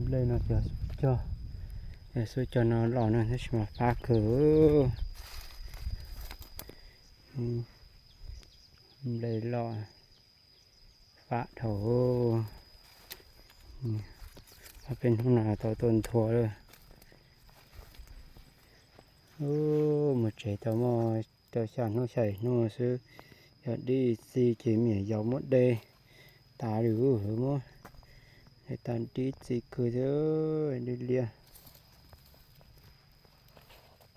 Nplej no cog, cog, xub cog no los no tab sis mas fab kawg. Nplej loj fab dhau. Ob peb hnub no tau tuaj nthua lawm. Mus tsev tau muaj tau xya hnub xya hnub xwb, yog dib txiv ces me nyuam yaus muab de tas lawm, muab de tas dib txiv kawg thiab, dib liab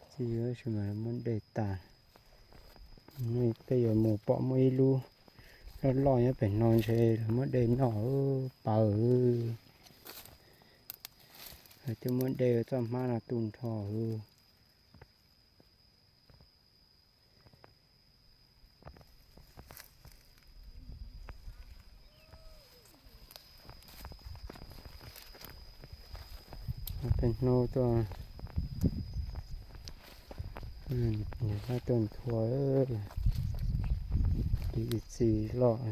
txiv tab sis mas muab de tas. Peb yuav mus pom muaj ib lub loj loj nyob pem no ntshe lawv muab de noj pawg. Lawv twb muab de txoj hmab no tu nrho. Peb hnub tuaj, tuaj nthua, dib txiv loj.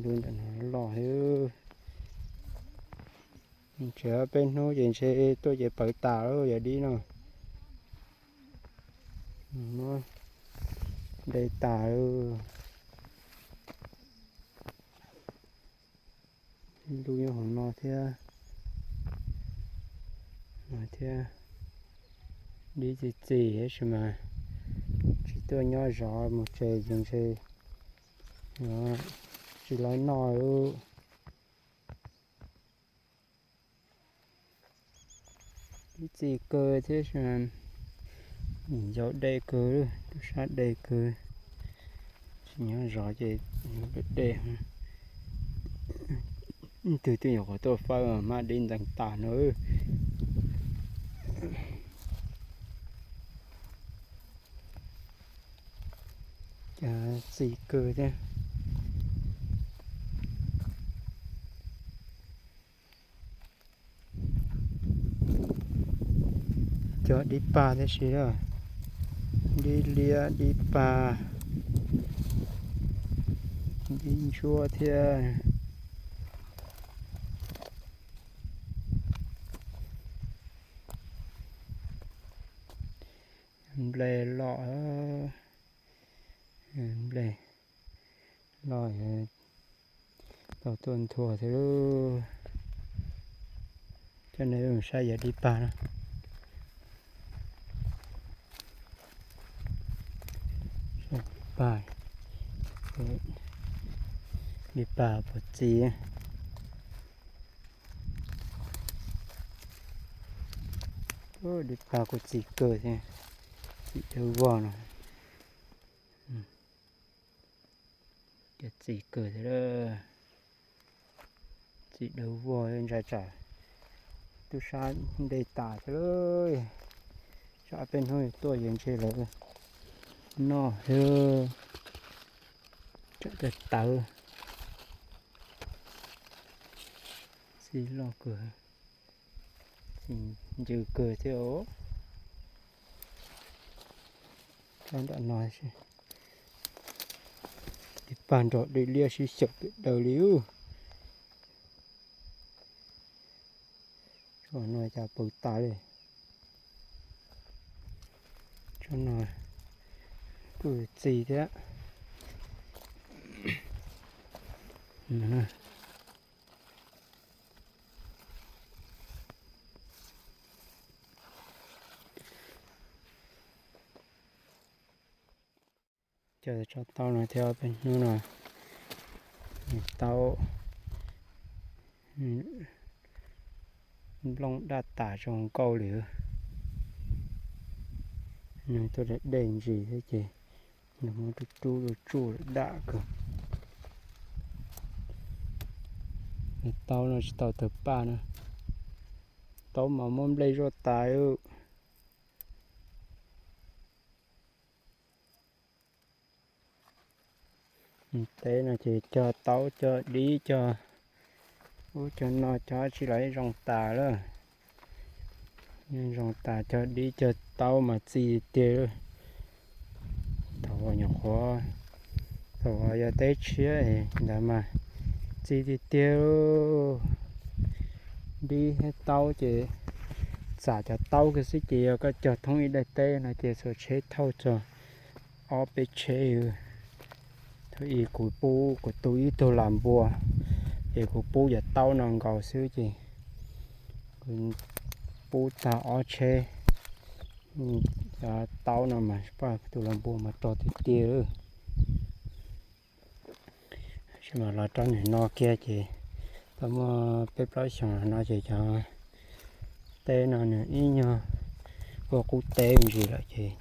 Lub ntawm no loj thiab. Tsev peb hnub ces ntshe tuaj ces pawv tas lawm yog dib no. De tas lawm. Lub nyob hauv no thiab, thiab dib txiv txiv tab sis mas tsis tuaj nyob zov, mus tsev ces ntshe tsis lawv noj lawm. Dib txiv kawg thiab, yaus de kawg, tub sab de kawg. Tsis nyob zov ces de de. Twg twb nyuam qhuav tuaj fawb mas hmab dib ntxeev tas no. Cas txi kawg thiab. Cog dib pag thiab si, dib liab dib pag, dib ntsuab thiab. Nplej loj, nplej loj, tau tuaj nthua thiab lauj. Coj nej saib yog dib pag no. Dib pag, dib pag puas txi. Dib pag kuj txi kawg thiab, txi dawb vog no. Ces txi kawg thiab, txi dawb vog ntshai tsam tub sab de tas thiab lauj. Tsam peb hnub tuaj ces ntshe lawv noj thiab, tsam tawv tawv. Txi loj kawg, txi ncw kawg thiab os. Rau nram no, dib pag nrog dib liab sib xyaw pem daws li. Tsob no cas pawv tas li. Tsob no kuj txi thiab. Coj tso taub no thiab peb hnub no, taub nplooj daj tas zoo nkauj li. Nws tuaj deb dej ntsis thiab ces nws muab rub rub tsuj tsuj dam kawg. Taub no tsis tau tawg paj na, taub mas muab nplej zuaj tas. Teb no ces cog taub cog dib cog ub cog no cog tsis los zoo tas lawm. Zoo tas cog dib cog taub mas txi tiag. Thaum uas nyuam qhuav, thaum uas yog teb tshiab ntawd mas Txi tiag tiag. Dib thiab taub ces, txam cov taub kiag xwb ces yog koj cog thoob ib daim teb no ces txhua tsheb thauj txog ob peb tsheb. Thaum ub kuv pub, kuv tu ib tug las npua, ces kuv pub cov taub no nkaus xwb ces kuv pub tag ob tsheb. Cov taub no mas tus las npua mas rog tiag tiag. Tab sis mas los rau nim no kiag ces tau muaj peb plaub xyoos no ces cov teb no nws ib nyuag ua qub teb ntsis lawm ces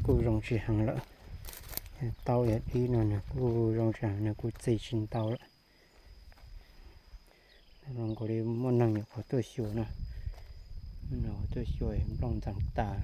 kuj zoo tsis heev lawm. Taub yog dib no nws kuj zoo tsis heev, nws kuj txi tsis ntau lawm. Zoo nkaus li muaj neeg nyuam qhuav tuaj xyuas no, tuaj xyuas nplooj ntxeev tas.